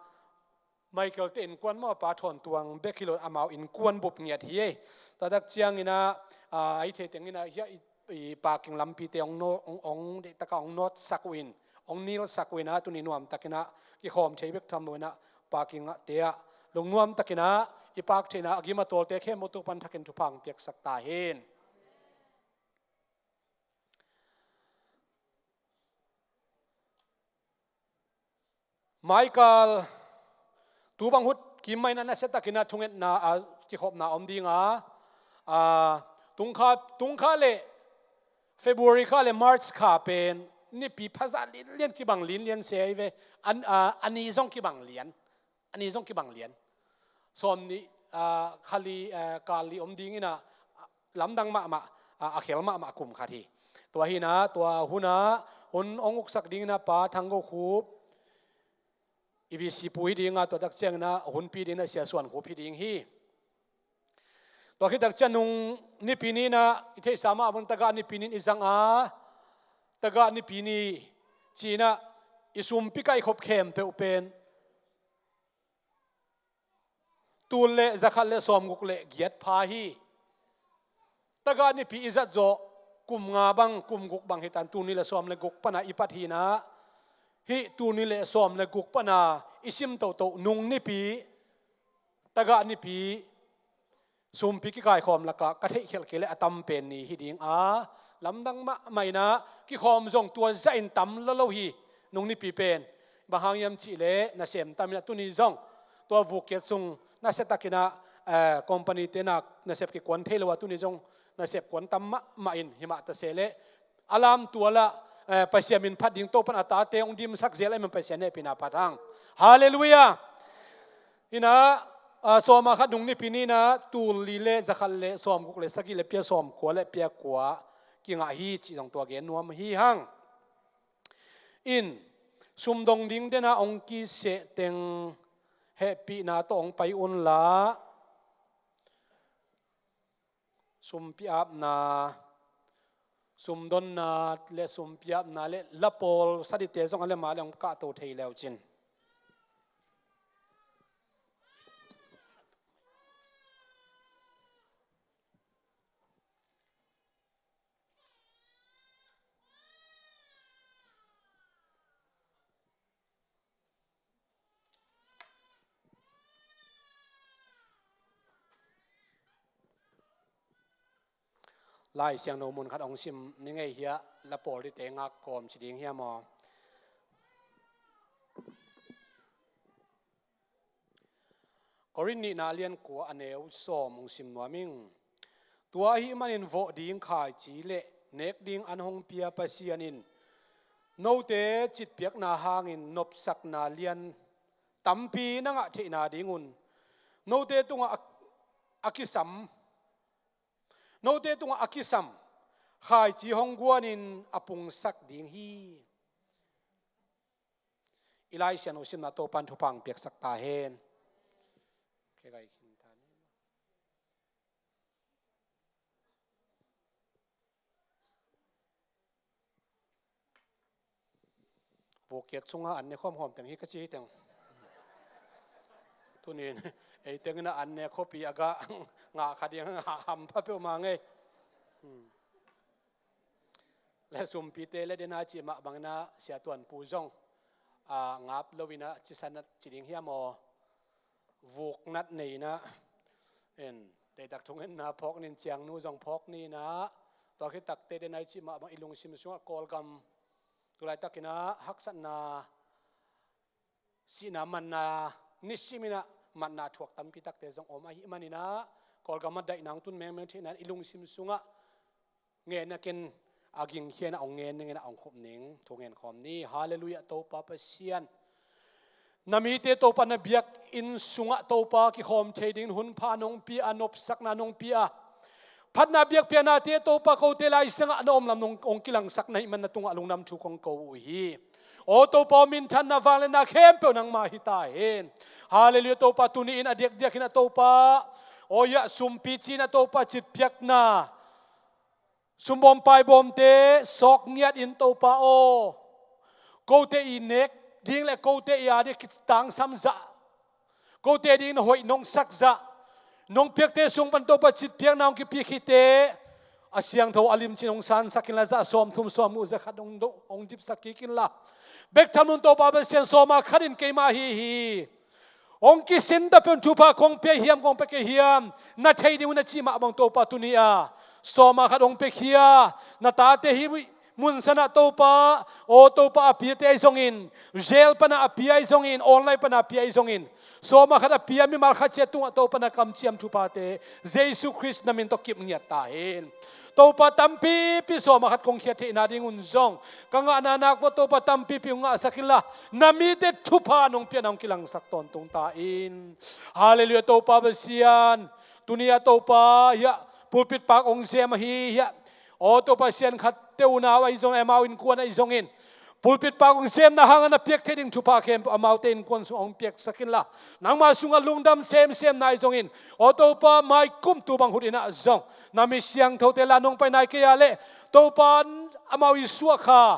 Michael te in kuan mo pa thon tuang bekhilo amau in kuan bup ngiat hi ta dak chiang ina ai the teng ina ya i parking lampi te ong no ong ong de taka ong not sakwin ong nil sakwina tu ni nuam takina ki khom thei bek tham na parking te a lung nuam takina i park thena agima tol te khe motu pan thakin thu phang piak sak ta hin. Michael tu bang hut kim mai na na set takina thunget na a ki khop na om dinga a tungkha tungkha le February kha le March kha pen ni pi phaza lin lian ki bang lin lian se ve an ani zong ki bang lian ani zong ki bang lian som ni khali kali om ding ina lamdang ma ma a khel ma ma kum kha thi tua hi na tua huna hun ong uk sak ding na pa thango khup EVC pu hi ding a to dak cheng na hun pi ding na sia suan khu phi ding hi to khi dak chanung ni pi ni na i thei sama abun taga ni pi nin izang a taga ni pi ni china isum pi kai khop khem pe upen tul le zakhat le som guk le giat pha hi taga ni pi izat zo kum nga bang kum guk bang hi tan tu ni le som le guk pana ipat hi na hi tu ni le som le guk pana isim to to nung ni pi taga ni pi sumpi ki kai khom laka ka thei khel ke le atam pen ni hi ding a lamdang ma mai na ki khom zong tua zain tam lo lo hi nung ni pi pen bahang yam chi le na sem tam na tu ni zong tua vu ke chung na se takina company te na na sep ki kwan thelo tu ni zong na sep kwan tam ma ma in hima ta se le alam tua la pasiam in phat ding to pan ata te ong dim sak zel em pasian ne pina pathang hallelujah ina soma kha nung ni pini na tul li le zakhal le som guk le saki le pia som kwa le pia kwa kinga hi chi jong tua ge nuam hi hang in sumdong ding te na ong ki se teng he pi na to ong pai un la sumpiap na sumdon na le sumpiap na le lapol sadi te zong ale ma le ong ka to thei leo chin. Lai siang no mun khat ong sim ni ngei hia la pol di te ngak kom chi ding hia mo. Korin ni na lian kwa aneu som ong sim nuaming. Tua hi manin vo ding khai chi le nek ding an hong pia pasianin. Note chit piak na hangin nop sak na lian tampi na nga the na dingun. Note tunga akisam note tunga akisam khai chi hong guanin apung sak ding hi. Ilai sian usim na to pan thupang piak sak ta hen. Ke gai khin ta ni. Bukiat chunga an ne khom hom teng hi ka chi teng. Tunin ei teng na an ne khopi aga nga khading ham pha pe ma nge. Le sum pi te le dena chi ma bang na sia tuan pu zong a ngap lowina chi san chi ding hiam o vuk nat nei na en te tak thung en na phok nin chiang nu zong phok ni na to khi tak te denai chi ma bang ilung sim sunga kol gam tulai takina hak san na si na man na nisimina man na thuak tampi tak te zong om a hi manina. Kawlram ah daihnak tun mengmeng ṭhe nain i lungsim sungah nge nakin aging hian a ong ngen ning in a ong khop ning thu ngen khom ni. Hallelujah. To pa Pasian, nami te to pa na biak in sungah to pa ki khom thei ding hun pha nong pi anop sak na nong pi a phat na biak pia na te to pa ko te lai sanga na om lam nong ong kilang sak nei man na tunga lungnam thu kong ko hi. O to pa min than na wang le na khem pe nang ma hi ta hen. Hallelujah. To pa tuni in adiak diak in to pa o ya sumpi chi na to pa chit piak na sumbom pai bom te sok ngiat in to pa o ko te i nek ding le ko te i adi tang sam za ko te ding na hoi nong sak za nong piak te sung pan to pa chit piak naung ki pi khi te asiang tho alim chin ong san sakin la za som thum som mu za khat ong do ong jip saki kin la bek tham nun to pa ba sian soma kharin keima hi hi ong ki sin da pen thu pa kong pe hiam kong pe ke hiam na thei ding na chi ma bang to pa tunia soma khat ong pe khia na ta te hi mun sana to pa o to pa apia te ai zong in jail pana apia ai zong in online pana apia ai zong in soma khat apia mi mar kha che tung to pana kam chiam thu pa te Jesu Christ namin to kip ngiat ta hin. To pa tampi pi soma khat kong khia the na ding un zong ka nga na nak bo to pa tampi pi nga sakila nami te thu pa nong pia nong kilang sak ton tung ta in. Hallelujah. To pa basian tunia to pa ya pulpit pak ong sem hi ya o to pa sian khat te una ai zong emau in kuan ai zong in pulpit pa kong sem na hang na piak theding thu pa khem amau te in kuan su ong piak sakin la nangma sunga lungdam sem sem nai zong in o to pa mai kum tu bang hut ina zong nami siang tho te la nong pai nai ke ya le to pa amau i suwa kha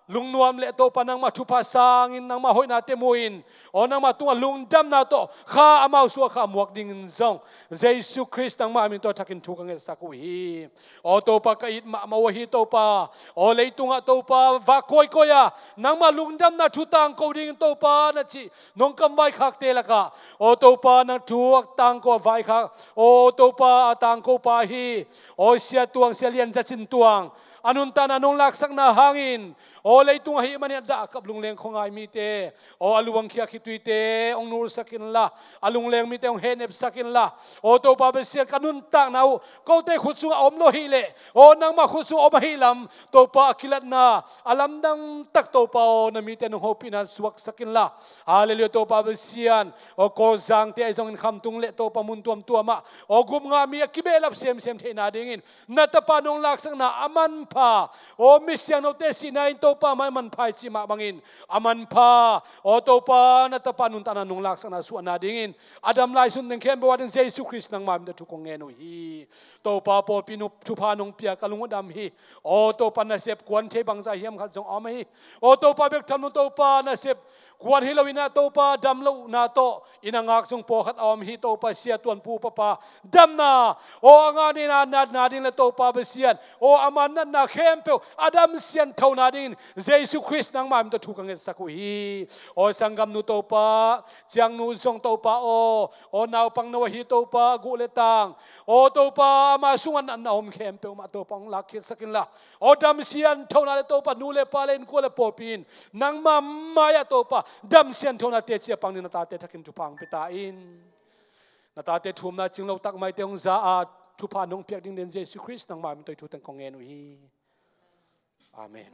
lungnuam le to pa nangma thu pa sang in nangma hoi na te muin o nangma tunga lungdam na to kha amau suwa kha muak ding in zong Jesu Christ nangma amin to thakin thu ka nge saku hi. O to pa ka it ma ma hi to pa o leitunga to pa va koi koya nangma lungdam na thu tang ko ding to pa na chi nong kam vai khak te laka o to pa na thu tang ko vai khak o to pa tang ko pa hi o sia tuang sia lian za chin tuang anun tan anung lak sak na hangin o leitung hi mani da kap lungleng khongai mi te o aluang khia khitui te ong nur sakin la alung leng mi te ong henep sakin la o to pa be sia kanun tak nau ko te khut sung om lo hi le o nang ma khut sung om hi lam to pa akilat na alam dang tak to pa o na mi te nung ho pinan suak sakin la. Hallelujah. To pa be sian o ko zang te ai zong in kham tung le to pa mun tuam tuama o gum nga mi akibe lap sem sem the na ding in na ta pa nong lak sang na aman pha o mi siang no te si na in to pa mai man phai chi ma bangin aman pha o to pa na ta pa nun ta na nung lak sang na su na ding in adam lai sun neng khem bo din Jesu Christ nang ma mi thu kong nge no hi to pa po pinu thu pha nong pia kalung dam hi o to pa na sep kwan the bang za hiam khat jong om hi o to pa bek tham no to pa na sep kwan hi lawina to pa dam lo na to inangak sung po khat om hi to pa sia tuan pu pa pa dam na o anga ni na na na ding le to pa ba sian o aman na na khem pe adam sian tho na ding Jesu Christ nang ma mi to thu kang saku hi o sangam nu to pa chiang nu song to pa o o naw pang no hi to pa gu le tang o to pa ma sungan an om khem pe ma to pang lak khit sakin la o dam sian tho na le to pa nu le pa len ko le po pin nang ma maya to pa dam sian tho na te chia pang ni na ta te thakin thu pang pe ta in na ta te thum na ching lo tak mai te ong za a thu pa nong piak ding den Jesu Christ nang ma mi toi thu tang kong en hi. Amen.